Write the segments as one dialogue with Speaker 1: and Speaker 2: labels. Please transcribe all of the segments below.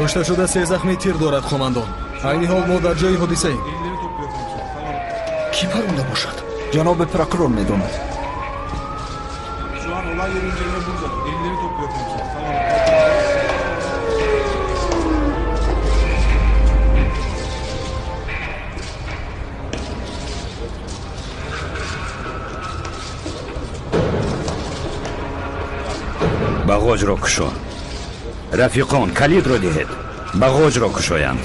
Speaker 1: Кушташуда се захми тир дорад, қомандон. Айни ҳол мо дар ҷои ҳодисаем.
Speaker 2: Кӣ паронда бошад?
Speaker 3: Ҷаноби прокурор медонад.
Speaker 4: Бағоҷро кушо. Рафиқон, калидро диҳед. Бағоҷро кушоянд.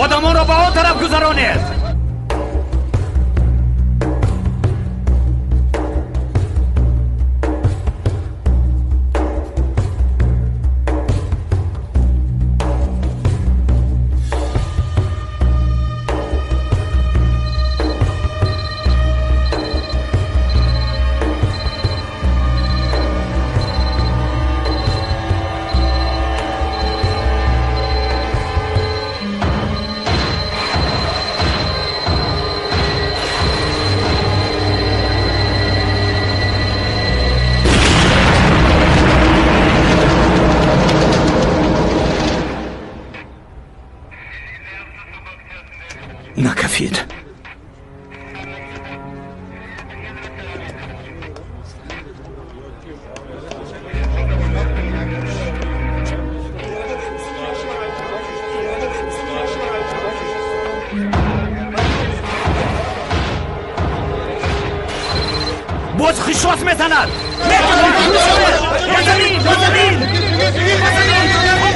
Speaker 4: Одамонро ба он тараф гузаронед. Накафид. Боз хишос метанад. Ба замин, ба замин, ба замин, хоб.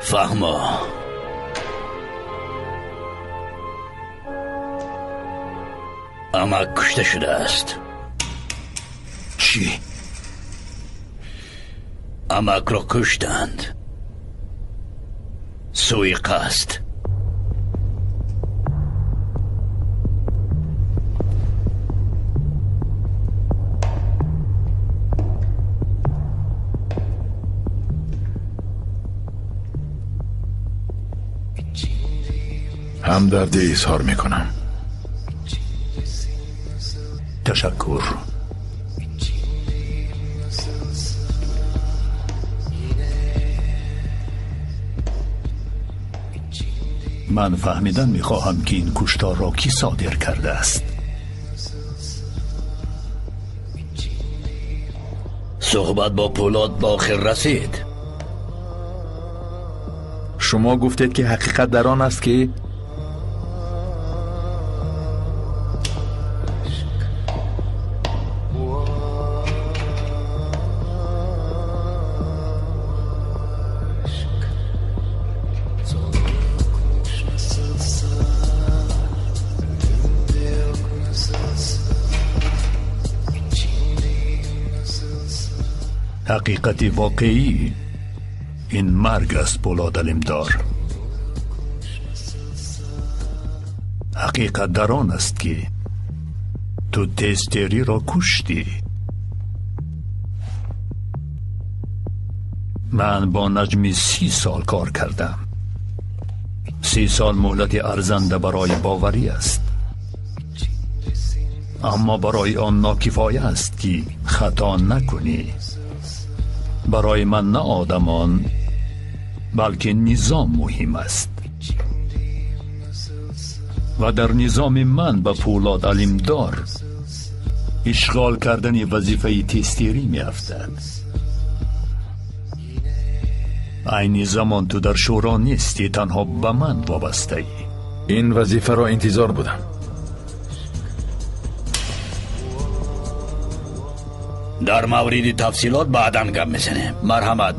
Speaker 4: Фаҳмо. Амак кушта шудааст.
Speaker 2: Чӣ?
Speaker 4: Амакро куштанд. Суиқасд.
Speaker 2: Ҳамдардӣ изҳор мекунам.
Speaker 5: Ташаккур. Ман фаҳмидан мехоҳам, ки ин кушторро кӣ содир кардааст.
Speaker 4: Суҳбат бо Пӯлод ба охир расид.
Speaker 6: Шумо гуфтед, ки ҳақиқат дар он аст, ки
Speaker 5: ҳақиқати воқеӣ ин марг аст, Пӯлод Алимдор. Ҳақиқат дар он аст, ки ту тезтериро куштӣ. Ман бо Наҷми 30 сол кор кардам. 30 сол муҳлати арзанда барои боварӣ аст, аммо барои он нокифоя аст, ки хато накунӣ. Барои ман на одамон, балки низом муҳим аст. Ва дар низоми ман ба Пӯлод Алимдор ишғол кардани вазифаи тезтерӣ меафтад. Айни замон ту дар шӯро нестӣ, танҳо ба ман вобастаӣ.
Speaker 6: Ин вазифаро интизор будам.
Speaker 4: Дар мавриди тафсилот баъдан гап мезанем. Марҳамат.